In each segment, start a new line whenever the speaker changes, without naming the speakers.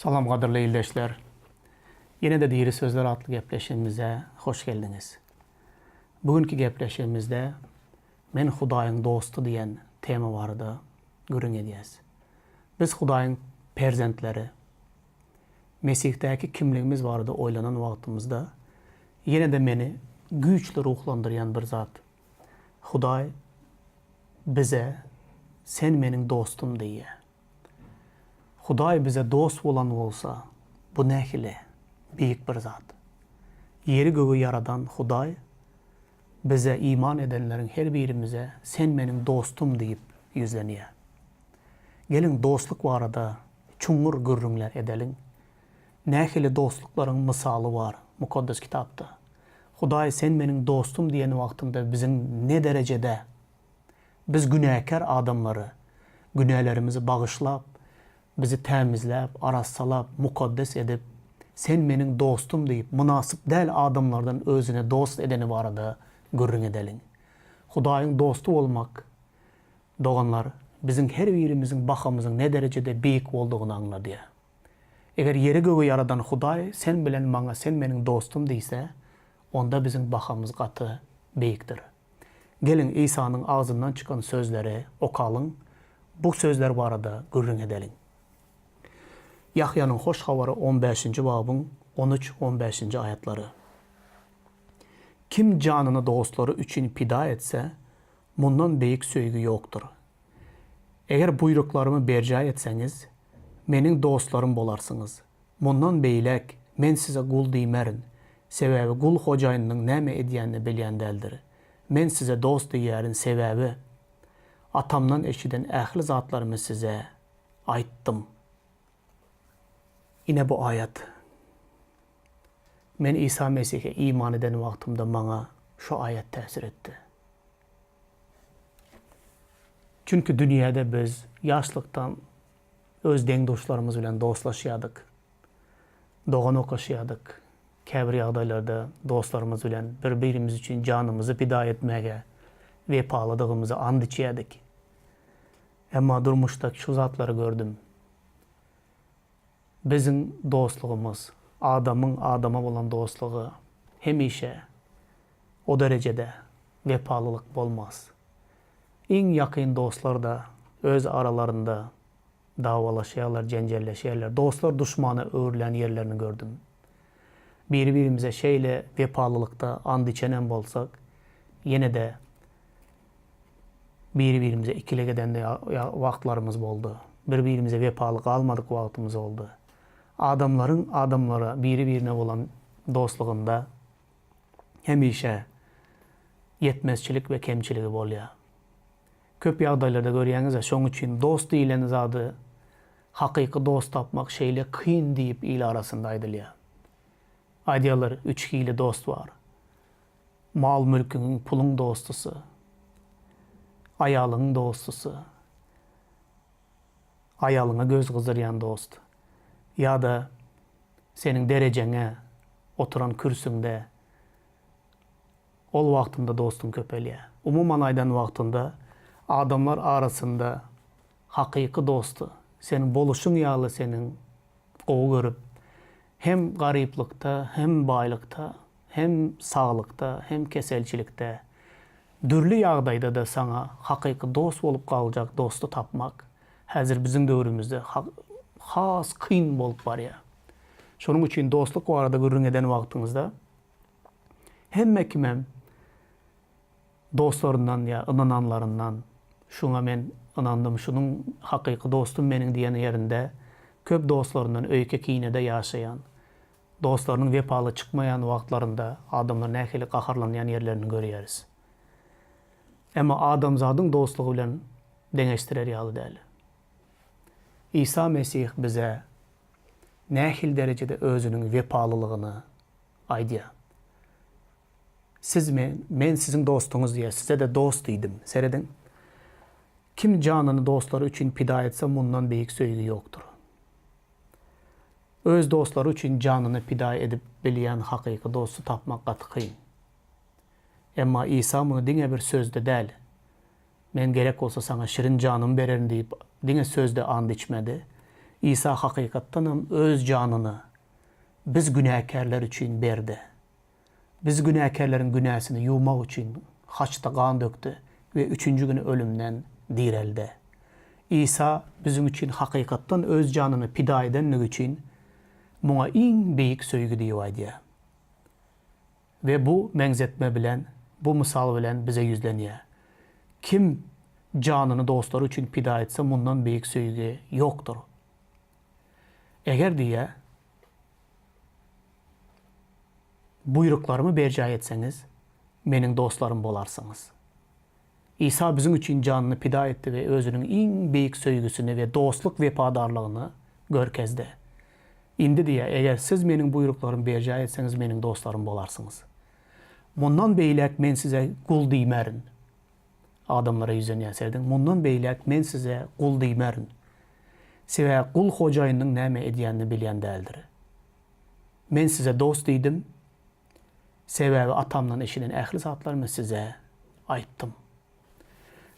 Salam gadyrly ildeşler. Ýene-de Diri sözler atly gepleşigimize hoş geldiňiz. Bu günki gepleşigimizde Men Hudaýyň dosty diýen tema barada gürrüň edýäs. Biz Hudaýyň perzentleri. Mesihdäki kimligimiz barada oýlanan wagtymyzda ýene-de meni güýçli ruhlandyrýan bir zat, Hudaý bize Sen meniň dostum diýýär. Hudaý bize dost bolan bolsa, bu nähili beýik bir zat! Ýeri-gögi ýaradan Hudaý bize iman edenleriň her birimize Sen meniň dostum diýip ýüzlenýär. Geliň, dostluk barada çuňňur gürrüňler edeliň. Nähili dostluklaryň mysaly bar Mukaddes Kitapda? Hudaý Sen meniň dostum diýen wagtynda biziň ne derejede biz günäkär adamlary günälerimizi bagyşlap, bizi tämizläp, arassalap, mukaddes edip, Sen meniň dostum diýip, mynasyp däl adamlardan özüne dost edeni barada gürrüň edeliň. Hudaýyň dosty bolmak, doganlar, biziň her birimiziň bahamyzyň ne derejede beýik boldugyny aňladýar. Eger ýeri-gögi ýaradan Hudaý sen bilen maňa sen meniň dostum diýse, onda biziň bahamyz gaty beýikdir. Geliň, Isanyň agzyndan çykan sözleri okalyň, bu sözler barada gürrüň edeliň. Ýahýanyň Hoş Habary on bäşinji babyň on üç, on bäşinji aýatlary. Kim janyny dostlary üçin pida etse, mundan beýik söýgi ýokdur. Eger buýruklarymy berjaý etseňiz, Meniň dostlarym bolarsyňyz. Mundan beýläk Men size gul diýmerin, sebäbi gul hojaýynynyň näme edýänini bilýän däldir. Men size dost diýýärin, sebäbi Atamdan eşiden ähli zatlarymy size aýtdym. Ine bu aýat. Men Isa Mesihe iman eden wagtymda maňa şu aýat täsir etdi. Çünki dünýäde biz ýaşlykdan öz deň-duşlarymyz bilen dostlaşýardyk. Dogan okaşýardyk. Käbir ýagdaýlarda dostlarymyz bilen bir-birimiz üçin janymyzy pida etmäge wepalydygymyza and içýärdik. Emma durmuşda şu zatlary gördüm. Biziň dostlugymyz, adamyň adama bolan dostlugy hemişe o derejede wepalylyk bolmaz. Iň ýakyn dostlar-da öz aralarynda dawalaşýarlar, jenjelleşýärler. Dostlar duşmana öwrülen ýerlerini gördüm. Biri-birimize şeýle wepalylykda and içenem bolsak, ýene-de biri-birimize ikilik eden wagtlarymyz boldy. Bir-birimize wepaly galmadyk wagtymyz boldy. Adamlaryň adamlara biri-birine bolan dostlugynda hemişe ýetmezçilik we kemçiligi bolýar. Köp ýagdaýlarda görýäňiz-ä, şoň üçin dost diýlen zady hakyky dost tapmak şeýle kyn diýip il arasynda aýdylýar. Aýdýarlar, üç hili dost bar. Mal-mülküňiň, puluň dostusy, aýalyňyň dostusy, aýalyňa göz gyzdyrýan dost ýa-da seniň derejeňe, oturan kürsüňde ol wagtynda dostuň köpelýär. Umuman aýdan wagtynda adamlar arasynda hakyky dosty, seniň boluşyň ýaly seniň gowy görüp, hem garyplykda, hem baýlykda, hem saglykda, hem keselçilikde, dürli ýagdaýda-da saňa hakyky dost bolup galjak dosty tapmak häzir biziň döwrümizde has kyn bolup barýar. Şonuň üçin dostluk barada gürrüň eden wagtyňyzda hemme kimem dostlaryndan ýa ynananlaryndan şuňa men ynandym, şunuň hakyky dostum meniň diýen ýerinde köp dostlaryndan öýke-kinede ýaşaýan, Dostlarynyň wepaly çykmaýan wagtlarynda adamlar nähili gaharlanýan ýerlerini görýäris. Emma adamzadyň dostlugy bilen deňeşdirer ýaly däl. Isa Mesih bize nähili derejede özüniň wepalylygyny aýdýar. Siz men, men siziň dostuňyz diýýär, size-de dost diýdim. Serediň. Kim janyny dostlary üçin pida etse, mundan beýik söýgi ýokdur. Öz dostlary üçin janyny pida edip bilýän hakyky dosty tapmak gaty kyn. Emma Isa muny diňe bir sözde däl, Men gerek bolsa saňa şirin janymy bererin diýip, diňe sözde and içmedi. Isa hakykatdanam öz janyny biz günäkärler üçin berdi. Biz günäkärleriň günäsini ýuwmak üçin haçda gan dökdi we üçünji güni ölümden direldi. Isa biziň üçin hakykatdan öz janyny pida edenligi üçin muňa iň beýik söýgi diýip aýdýar. We bu meňzetme bilen, bu mysal bilen bize ýüzlenýär. Kim janyny dostlary üçin pida etse mundan beýik söýgi ýokdur. Eger diýýär, Buýruklarymy berjaý etseňiz, Meniň dostlarym bolarsyňyz. Isa biziň üçin janyny pida etdi we Özüniň iň beýik söýgüsini we dostluk wepadarlygyny görkezdi. Indi diýýär, eger siz Meniň buýruklarymy berjaý etseňiz, Meniň dostlarym bolarsyňyz. Mundan beýläk Men size gul diýmerin. Adamlara ýüzlenýär, serediň, mundan beýläk Men size gul diýmerin. Sebäbi gul hojaýynynyň näme edýänini bilýän däldir. Men size dost diýdim, sebäbi Atamdan eşiden ähli zatlarymy size aýtdym.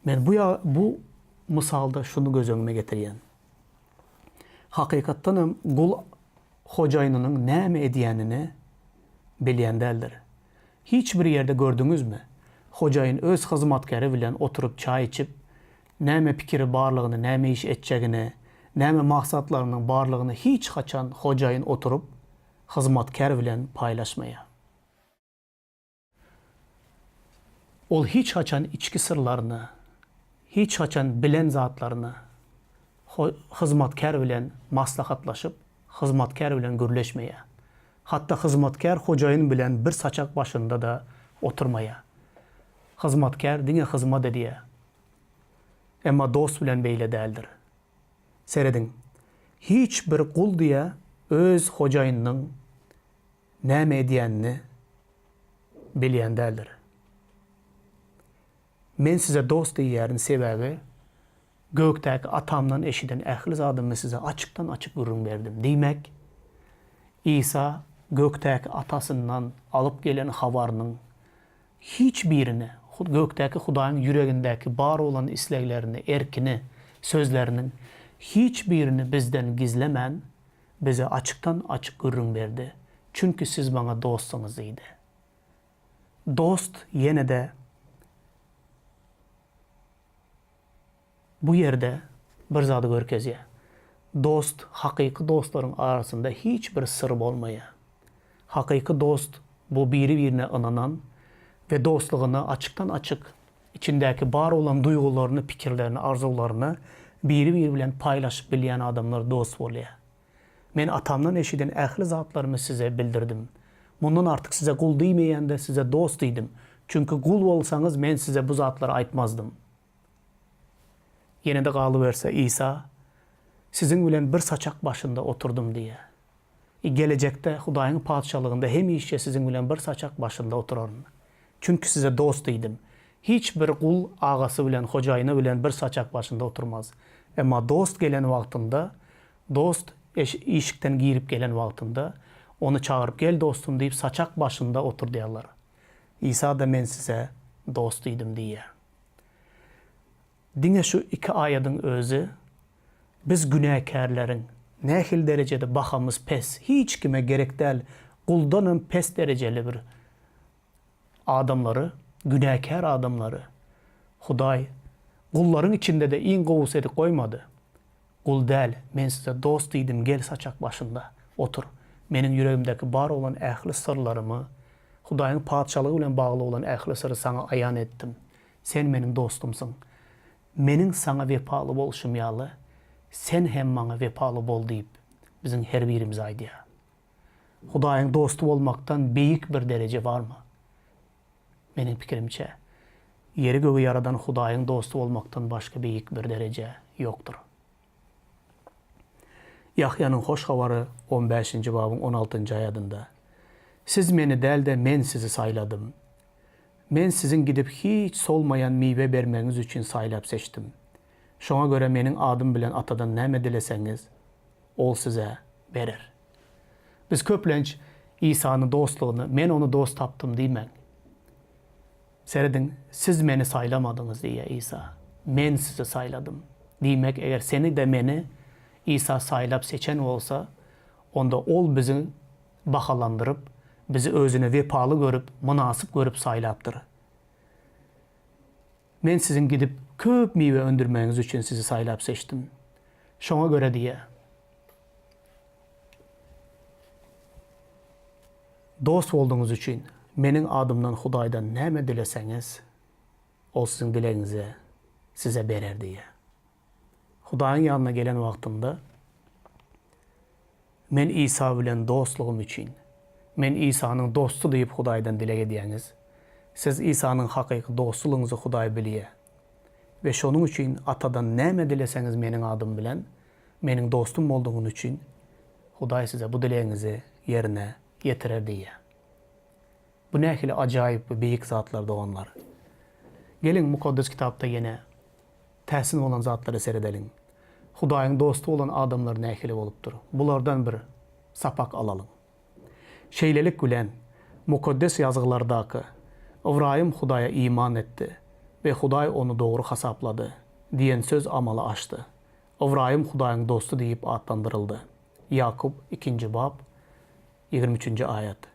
Men bu bu mysalda şuny göz öňüme getirýän. Hakykatdan hem gul hojaýynynyň näme edýänini bilýän däldir. Hiç bir ýerde gördüňizmi, hojaýyn öz hyzmatkäri bilen oturyp çaý içip, näme pikiri barlygyny, näme iş etjegini, näme maksatlarynyň barlygyny hiç haçan hojaýyn oturyp hyzmatkär bilen paýlaşmaýar. Ol hiç haçan içki syrlaryny, hiç haçan bilen zatlaryny hyzmatkär bilen maslahatlaşyp, hyzmatkär bilen gürleşmeýär. Hatda hyzmatkär hojaýyn bilen bir saçak başynda-da oturmaýar. Hyzmatkär diňe hyzmat edýär. Emma dost bilen beýle däldir. Serediň, hiç bir gul diýä öz hojaýynynyň näme edýänini bilýän däldir. Men size dost diýýärin, sebäbi gökdäki Atamdan eşiden ähli zadymy size açykdan-açyk gürrüň berdim. Diýmek, Isa gökdäki Atasyndan alyp gelen habarynyň hiç birini, gökdäki Hudaýyň ýüregindäki bar bolan isleglerini, erkini, sözleriniň hiç birini bizden gizlemän, bize açykdan-açyk gürrüň berdi. Çünki siz maňa dostsuňyz diýdi. Dost ýene-de bu ýerde bir zady görkezýär. Dost, hakyky dostlaryň arasynda hiç bir syr bolmaýar. Hakyky dost bu biri-birine ynanan we dostlugyny açykdan-açyk, içindäki bar bolan duýgularyny, pikirlerini, arzuwlaryny biri-biri bilen paýlaşyp bilýän adamlar dost bolýar. Men Atamdan eşiden ähli zatlarymy size bildirdim. Mundan artyk size gul diýmeýän-de, size dost diýdim. Çünki gul bolsaňyz, men size bu zatlary aýtmazdym. Ýene-de galyberse, Isa, Siziň bilen bir saçak başynda oturdym diýýär. I gelejekde Hudaýyň Patyşalygynda hemişe siziň bilen bir saçak başynda oturaryn. Çünki size dost diýdim. Hiç bir gul agasy bilen, hojaýyny bilen bir saçak başynda oturmaz. Emma dost gelen wagtynda, dost işikden girip gelen wagtynda, ony çagyryp, Gel, dostum diýip, saçak başynda oturdýarlar. Isa-da Men size dost diýdim diýýär. Diňe şu iki aýadyň özi biz günäkärleriň nähili derejede bahamyz pes, hiç kime gerek däl, guldanam pes derejeli bir adamlary, günäkär adamlary Hudaý gullaryň içinde-de iň gowusy edip goýmady. Gul däl, men size dost diýdim, gel saçak başynda otur. Meniň ýüregimdäki bar bolan ähli syrlarymy, Hudaýyň Patyşalygy bilen bagly bolan ähli syry saňa aýan etdim. Sen meniň dostumsyň. Meniň saňa wepaly bolşum ýaly, sen hem maňa wepaly bol diýip, biziň her birimize aýdýar. Hudaýyň dosty bolmakdan beýik bir dereje barmy? Meniň pikirimçe, ýeri-gögi ýaradan Hudaýyň dosty bolmakdan başga beýik bir dereje ýokdur. Ýahýanyň Hoş Habary on bäşinji babyň on altynjy aýadynda, Siz Meni däl-de, Men sizi saýladym. Men siziň gidip hiç solmaýan miwe bermegiňiz üçin saýlap seçdim. Şoňa görä Meniň adym bilen Atadan näme dileseňiz, Ol size berer. Biz köplenç Isany dostlugyny, Men Ony dost tapdym diýmäň. Serediň, siz Meni saýlamadyňyz diýýär Isa. Men sizi saýladym. Diýmek, eger seni-de meni. Isa saýlap seçen bolsa, onda Ol bizi bahalandyryp, bizi Özüne wepaly görüp, mynasyp görüp saýlapdyr. Men siziň gidip, köp miwe öndürmegiňiz üçin sizi saýlap seçdim. Şoňa görä diýýär. Dost boldugyňyz üçin, Meniň adymdan Hudaýdan näme dileseňiz, Ol siziň dilegiňizi size berer diýýär. Hudaýyň ýanyna gelen wagtymda, Men Isa bilen dostlugym üçin, men Isanyň dosty diýip Hudaýdan dileg edýäňiz. Siz Isanyň hakyky dostulygyňyzy Hudaý bilýär. We şonuň üçin Atadan näme dileseňiz Meniň adym bilen, Meniň dostum boldugyň üçin, Hudaý size bu dilegiňizi ýerine ýetirer diýýär. Bu nähili ajaýyp we beýik zatlar, doganlar! Geliň, Mukaddes Kitapda ýene täsin bolan zatlara seredeliň. Hudaýyň dosty bolan adamlar nähili bolupdyr? Bulardan bir sapak alalyň. Şeýlelik bilen, Mukaddes Ýazgylardaky, Ybraýym Hudaýa iman etdi we Hudaý ony dogry hasaplady diýen söz amala aşdy. Ybraýym Hudaýyň dosty diýip atlandyryldy. Ýakup, ikinji bap, 23-nji aýat.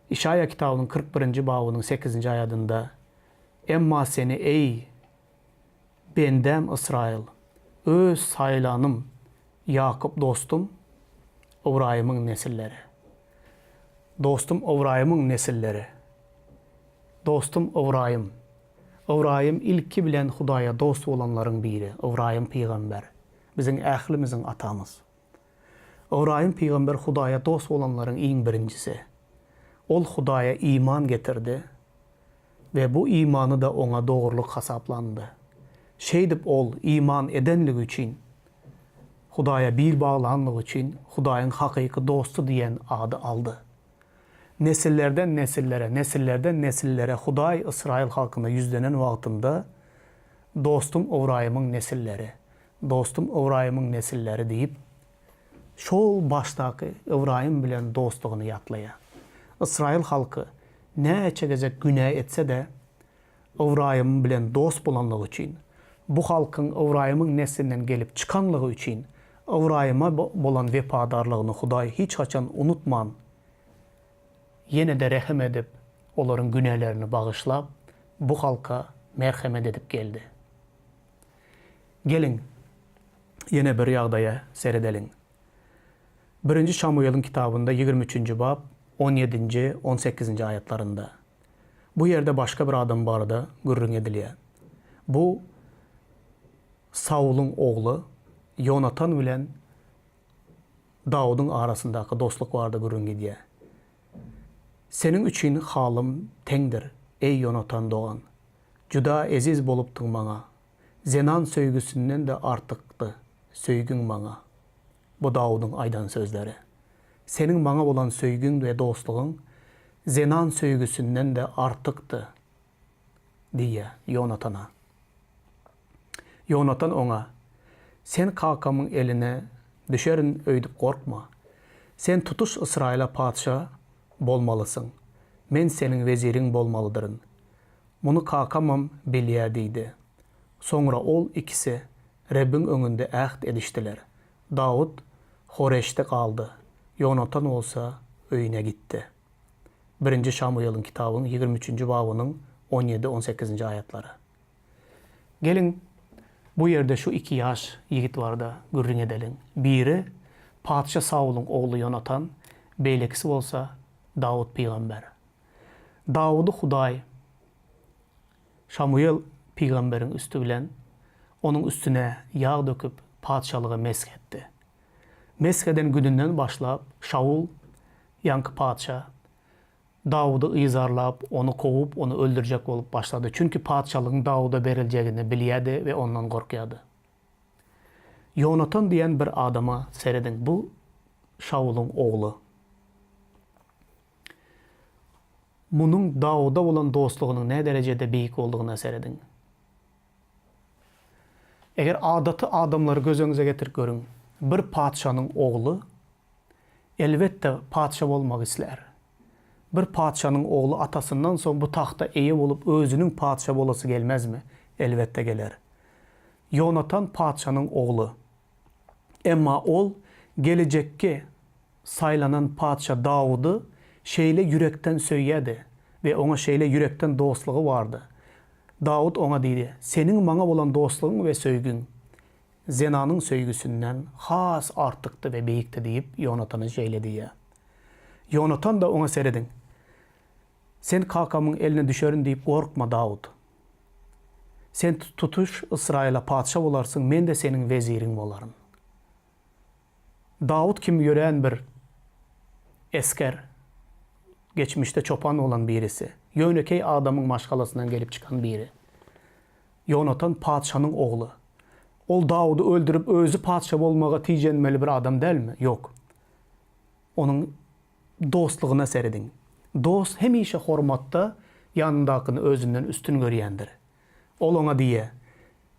Işaýa kitabynyň 41-nji babynyň sekizinji aýadynda, Emma seni, eý, bendäm Ysraýyl, öz saýlanym Ýakup dostum, Ybraýymyň nesilleri. Dostum Ybraýymyň nesilleri. Dostum Ybraýym. Ybraýym ilki bilen Hudaýa dost bolanlaryň biri, Ybraýym pygamber, biziň ählimiziň atamyz. Ybraýym pygamber Hudaýa dost bolanlaryň iň birinjisi. Ol Hudaýa iman getirdi we bu imany-da oňa dogrulyk hasaplandy. Şeýdip ol iman edenligi üçin, Hudaýa bil baglanlygy üçin Hudaýyň hakyky dosty diýen ady aldy. Nesillerden nesillere, nesillerden nesillere Hudaý ysraýyl halkyna ýüzlenen wagtynda, Dostum Ybraýymyň nesilleri, dostum Ybraýymyň nesilleri diýip, şol başdaky Ybraýym bilen dostlugyny ýatlaýar. Ysraýyl halky näçe gezek günä etse-de, Ybraýym bilen dost bolanlygy üçin, bu halkyň Ybraýymyň neslinden gelip çykanlygy üçin, Ybraýyma bolan wepadarlygyny Hudaý hiç haçan unutman, ýene-de rehim edip, olaryň günälerini bagyşlap, bu halka merhemet edip geldi. Geliň, ýene bir ýagdaýa seredeliň. Birinji Şamuýeliň kitabynda 23-nji bap, on ýedinji, on sekizinji aýatlarynda. Bu ýerde başga bir adam barada gürrüň edilýär. Bu Saulyň ogly Ýonatan bilen Dawudyň arasyndaky dostluk barada gürrüň gidýär. Seniň üçin halym teňdir, eý Ýonatan dogan. Juda eziz bolupdyň maňa. Zenan söýgüsinden-de artykdy söýgiň maňa. Bu Dawudyň aýdan sözleri. Seniň maňa bolan söýgiň we dostlugyň zenan söýgüsinden-de artykdy diýýär Ýonatana. Ýonatan oňa, Sen kakamyň eline düşerin öýdüp gorkma. Sen tutuş Ysraýyla patyşa bolmalysyň. Men seniň weziriň bolmalydyryn. Muny kakamam bilýär diýdi. Soňra ol ikisi Rebbiň öňünde äht edişdiler. Dawut Horeşde galdy, Ýonatan bolsa öýüne gitdi. Birinji Şamuýeliň kitabynyň 23-nji babynyň on ýedi-on sekizinji aýatlary. Geliň, bu ýerde şu iki ýaş ýigit barada gürrüň edeliň. Biri, patyşa Saulyň ogly Ýonatan, beýlekisi bolsa Dawut pygamber. Dawudy Hudaý Şamuýel pygamberiň üsti bilen onuň üstüne ýag döküp, patyşalyga mesh etdi. Mesh eden gününden başlap, Şaul, ýaňky patyşa, Dawudy yzarlap, ony kowup, ony öldürjek bolup başlady. Çünki patyşalygyň Dawuda beriljegini bilýärdi we ondan gorkýardy. Ýonatan diýen bir adama serediň, bu Şaulyň ogly. Munuň Dawuda bolan dostlugynyň näderejede beýik boldugyna serediň. Eger adaty adamlary göz öňüňize getirip görüň. Bir patyşanyň ogly, elbetde, patyşa bolmak islär. Bir patyşanyň ogly atasyndan soň bu tagta eýe bolup özüniň patyşa bolasy gelmezmi? Elbetde geler. Ýonatan patyşanyň ogly. Emma ol gelejekki saýlanan patyşa Dawudy şeýle ýürekden söýýärdi we oňa şeýle ýürekden dostlugy bardy. Dawut oňa diýdi, Seniň maňa bolan dostlugyň we söýgiň zenanyň söýgüsinden has artykdy we beýikdi diýip, Ýonatana şeýle diýýär. Ýonatan-da oňa Serediň, sen kakamyň eline düşerin diýip gorkma, Dawut. Sen tutuş Ysraýyla patyşa bolarsyň, men-de seniň weziriň bolaryn. Dawut kim ýörän bir esger, geçmişde çopan bolan birisi, ýönekeý adamyň maşgalasyndan gelip çykan biri. Ýonatan patyşanyň ogly. Ol Dawudy öldürip özi patyşa bolmaga tijenmeli bir adam dälmi? Ýok. Onuň dostlugyna serediň. Dost hemişe hormatda ýanyndakyny özünden üstün görýändir. Ol oňa diýýär,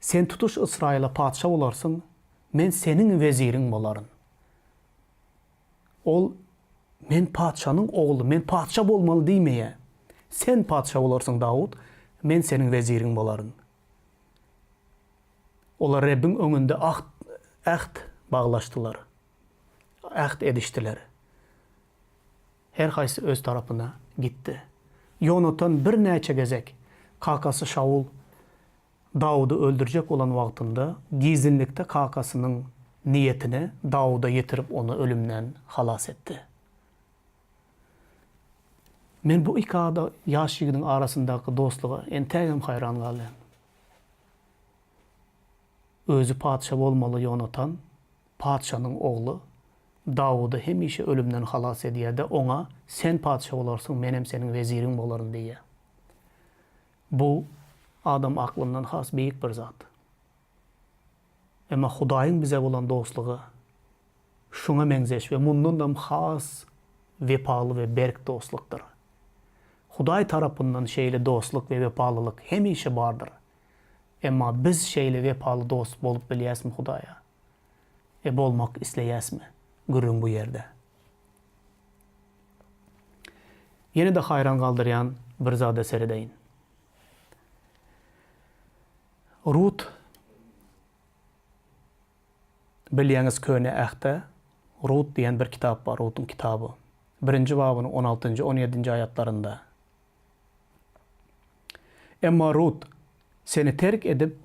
Sen tutuş Ysraýyla patyşa bolarsyň, men seniň weziriň bolaryn. Ol, Men patyşanyň ogly, men patyşa bolmaly diýmeýär. Sen patyşa bolarsyň, Dawut, men seniň weziriň bolaryn. Olar Rebbiň öňünde aht, äht baglaşdylar. Äht edişdiler. Her haýsy öz tarapyna gitdi. Ýonatan birnäçe gezek kakasy Şaul Dawudy öldürjek bolan wagtynda gizlinlikde kakasynyň niýetini Dawuda ýetirip ony ölümden halas etdi. Men bu iki ada ýaş ýigidiň arasyndaky dostluga entägem haýran galýan. Özi patyşa bolmaly Ýonatan, patyşanyň ogly, Dawudy hemişe ölümden halas edýär-de, oňa, Sen patyşa bolarsyň, menem seniň weziriň bolaryn diýýär. Bu adam aklyndan has beýik bir zat. Emma Hudaýyň bize bolan dostlugy şuňa meňzeş we mundanam has wepaly we berk dostlukdyr. Hudaý tarapyndan şeýle dostluk we wepalylyk hemişe bardyr. Emma biz şeýle wepaly dost bolup bilýäsmi Hudaýa? We bolmak isleýäsmi? Gürrüň bu ýerde. Ýene-de haýran galdyrýan bir zada seredeýin. Rut bilýäňiz Köne Ähtde Rut diýen bir kitap bar, Rutuň kitaby. Birinji babynyň on altynjy, on ýedinji aýatlarynda. Emma Rut, Seni terk edip,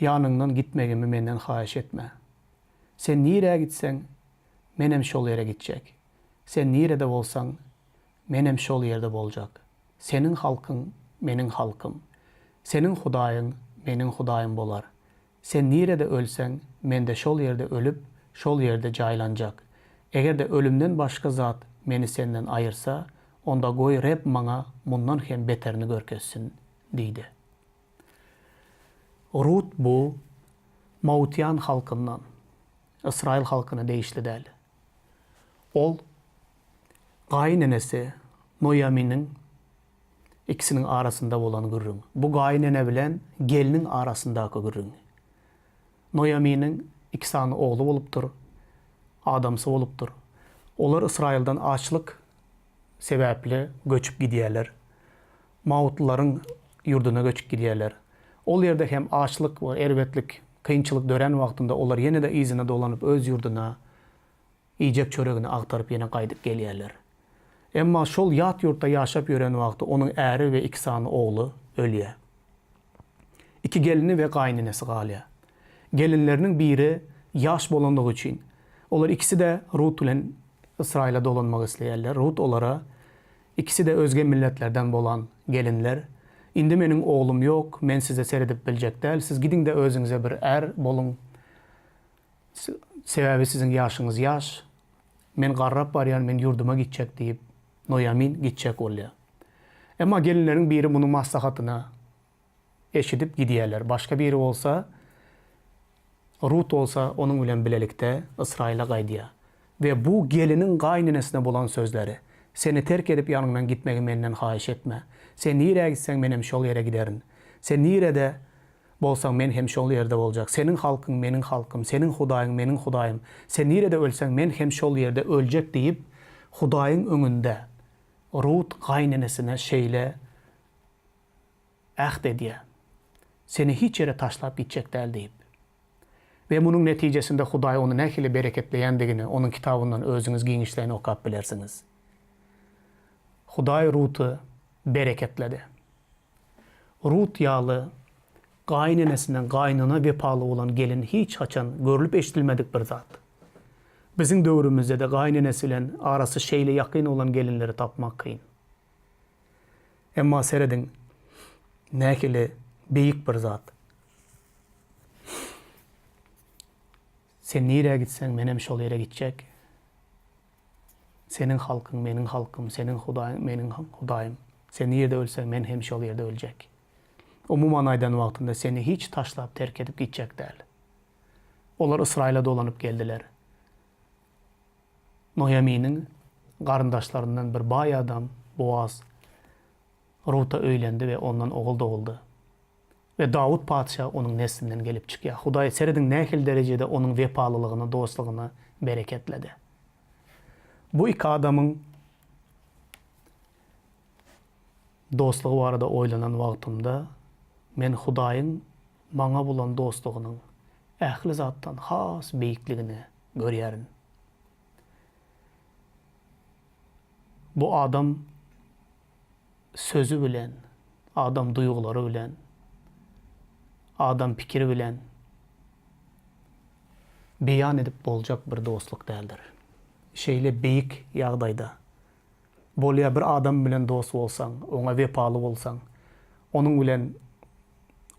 ýanyňdan gitmegimi menden haýyş etme. Sen nirä gitseň, menem şol ýere gitjek. Sen nirede bolsaň, menem şol ýerde boljak. Seniň halkyň, meniň halkym. Seniň Hudaýyň, meniň Hudaýym bolar. Sen nirede ölseň, men-de şol ýerde ölüp, şol ýerde jaýlanjak. Eger-de ölümden başga zat meni senden aýyrsa, onda goý Reb maňa mundan hem beterini görkezsin diýdi. Rut bu Mawtýan halkyndan, ysraýyl halkyna degişli däl. Ol gaýynenesi Noýaminiň ikisiniň arasynda bolan gürrüň. Bu gaýynene bilen gelniň arasyndaky gürrüň. Noýaminiň iki sany ogly bolupdyr, adamsy bolupdyr. Olar Ysraýyldan açlyk sebäpli göçüp gidýärler. Mawutlylaryň ýurduna göçüp gidýärler. Ol ýerde hem açlyk we erbetlik, kynçylyk dörän wagtynda olar ýene-de yzyna dolanyp öz ýurduna iýjek çöregini agtaryp ýene gaýdyp gelýärler. Emma şol ýat ýurtda ýaşap ýören wagty onuň äri we iki sany ogly ölýär. Iki gelni we gaýynenesi galýar. Gelinleriniň biri ýaş bolanlygy üçin, olar ikisi-de Rut bilen Ysraýyla dolanmak isleýärler. Rut olara, Ikisi-de özge milletlerden bolan gelinler, Indi meniň oglum ýok, men size seredip biljek däl, siz gidiň-de özüňize bir är boluň. Sebäbi siziň ýaşyňyz ýaş. Men garrap barýan, men ýurduma gitjek diýip, Noýamin gitjek bolýar. Emma gelinleriň biri munuň maslahatyny eşidip gidýärler. Başga biri bolsa, Rut bolsa onuň bilen bilelikde Ysraýyla gaýdýar. We bu geliniň gaýynenesine bolan sözleri, Seni terk edip ýanyňdan gitmegi menden haýyş etme. Sen nirä gitseň, menem şol ýere giderin. Sen nirede Bolsaň, men hem şol ýerde boljak. Seniň halkyň, meniň halkym, seniň Hudaýyň, meniň Hudaýym. Sen nirede ölseň, men hem şol ýerde öljek diýip, Hudaýyň öňünde Rut gaýynenesine şeýle äht edýär, Seni hiç ýere taşlap gitjek däl diýip. We munuň netijesinde Hudaý ony nähili bereketleýändigini onuň kitabyndan özüňiz giňişleýin okap bilersiňiz. Hudaý Ruty bereketledi. Rut ýaly gaýynenesinden gaýynyna wepaly bolan gelin hiç haçan görlüp-eşidilmedik bir zat. Biziň döwrümizde-de gaýynenesi bilen arasy şeýle ýakyn bolan gelinleri tapmak kyn. Emma serediň, nähili beýik bir zat. Sen nirä gitseň, menem şol ýere gitjek. Seniň halkyň, meniň halkym, seniň Hudaýyň, meniň Hudaýym. Sen nirede ölseň, men hem şol ýerde öljek. Umuman aýdan wagtynda, seni hiç taşlap, terk edip gitjek däl. Olar Ysraýyla dolanyp geldiler. Noýaminiň garyndaşlaryndan bir baý adam, Boaz, Ruta öýlendi we ondan ogul doguldy. We Dawut patyşa onuň neslinden gelip çykýar. Hudaý, serediň, nähili derejede onuň wepalylygyny, dostlugyny bereketledi. Bu iki adamyň dostlugy barada oýlanan wagtymda, men Hudaýyň maňa bolan dostlugynyň ähli zatdan has beýikligini görýärin. Bu adam sözi bilen, adam duýgulary bilen, adam pikiri bilen beýan edip boljak bir dostluk däldir. Şeýle beýik ýagdaýda bolýar bir adam bilen dost bolsaň, oňa wepaly bolsaň, onuň bilen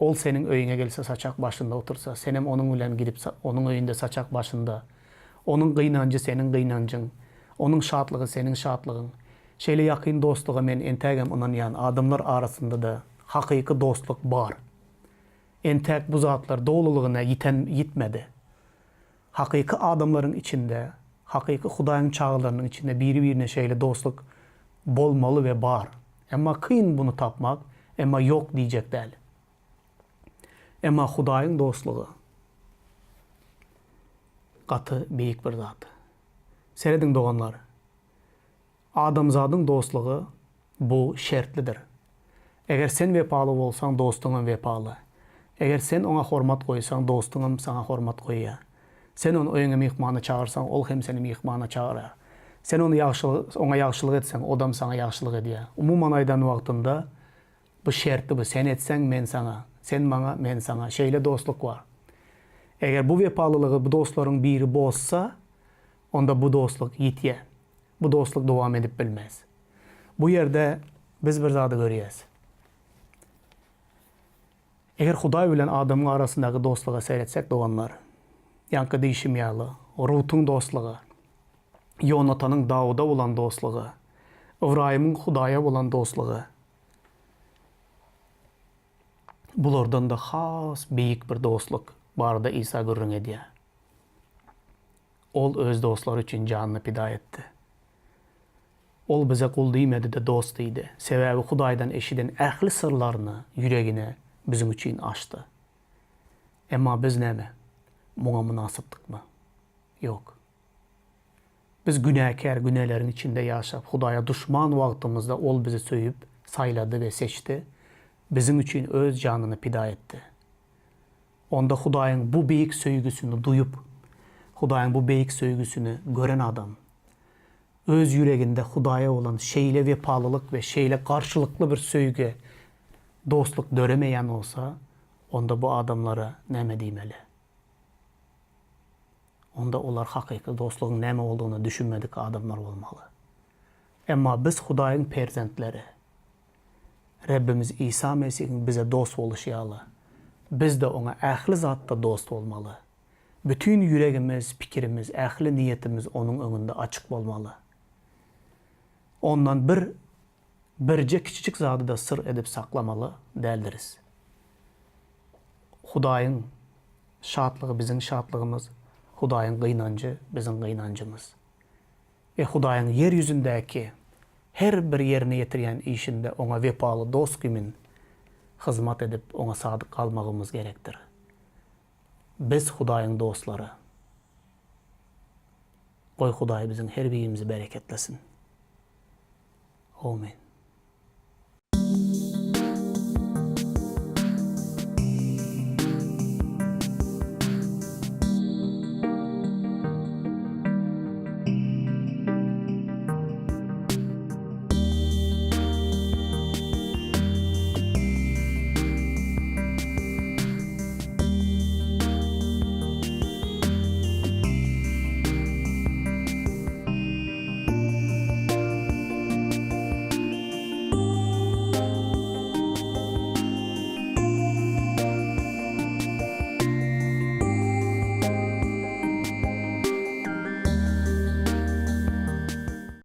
ol seniň öýüňe gelse saçak başynda otursa, senem onuň bilen gidip onuň öýünde saçak başynda, onuň gynanjy seniň gynanjyň, onuň şatlygy seniň şatlygyň, Şeýle ýakyn dostluga men entägem ynanýan, adamlar arasynda-da hakyky dostluk bar. Entäk bu zatlar dolulygyna ýiten ýitmedi. Hakyky adamlaryň içinde, hakyky Hudaýyň çagalarynyň içinde biri-birine şeýle dostluk bolmaly we bar. Emma kyn buny tapmak, emma ýok diýjek däl. Emma Hudaýyň dostlugy gaty beýik bir zat. Serediň doganlar, Adamzadyň dostlugy bu şertlidir. Eger sen wepaly bolsaň, dostuňam wepaly. Eger sen oňa hormat goýsaň, dostuňam saňa hormat goýýar. Sen ony öýüňe myhmana çagyrsaň, ol hem seni myhmana çagyrar. Sen ony ýagşylyk, oňa ýagşylyk etseň, odam saňa ýagşylyk edýär. Umuman aýdan wagtynda, bu şertli bu, sen etseň, men saňa, sen maňa, men saňa. Şeýle dostluk bar. Eger bu wepalylygy bu dostlaryň biri bozsa, onda bu dostluk ýitýär. Bu dostluk dowam edip bilmez. Bu ýerde biz bir zady görýäs. Eger Hudaý bilen adamyň arasyndaky dostluga seretsek, doganlar, ýaňky diýşim ýaly, Rutuň dostlugy, Ýonatanyň Dawuda bolan dostlugy, Ybraýymyň Hudaýa bolan dostlugy, bulardan-da has beýik bir dostluk barada Isa gürrüň edýär. Ol öz dostlary üçin janyny pida etdi. Ol bize gul diýmedi-de, dost diýdi. Sebäbi Hudaýdan eşiden ähli syrlaryny ýüregine biziň üçin açdy. Emma biz näme, muňa mynasypdykmy? Ýok. Biz günäkär, günäleriň içinde ýaşap, Hudaýa duşman wagtymyzda Ol bizi söýüp, saýlady we seçdi, biziň üçin Öz janyny pida etdi. Onda Hudaýyň bu beýik söýgüsini duýup, Hudaýyň bu beýik söýgüsini gören adam, öz ýüreginde Hudaýa bolan şeýle wepalylyk we şeýle garşylykly bir söýgi, dostluk döremeýän bolsa, onda bu adamlara näme diýmeli? Onda olar hakyky dostlugyň näme boldugyna düşünmedik adamlar bolmaly. Emma biz Hudaýyň perzentleri. Rebbimiz Isa Mesihiň bize dost boluşy ýaly, biz-de Oňa ähli zatda dost bolmaly. Bütin ýüregimiz, pikirimiz, ähli niýetimiz Onuň öňünde açyk bolmaly. Ondan bir birje kiçijik zady-da syr edip saklamaly däldiris. Hudaýyň şatlygy biziň şatlygymyz, Hudaýyň gynanjy biziň gynanjymyz. We Hudaýyň ýer ýüzündäki her bir ýerine ýetirýän işinde Oňa wepaly dost kimin hyzmat edip, Oňa sadyk galmagymyz gerekdir. Biz Hudaýyň dostlary. Goý, Hudaý biziň her birimizi bereketlesin. Amen.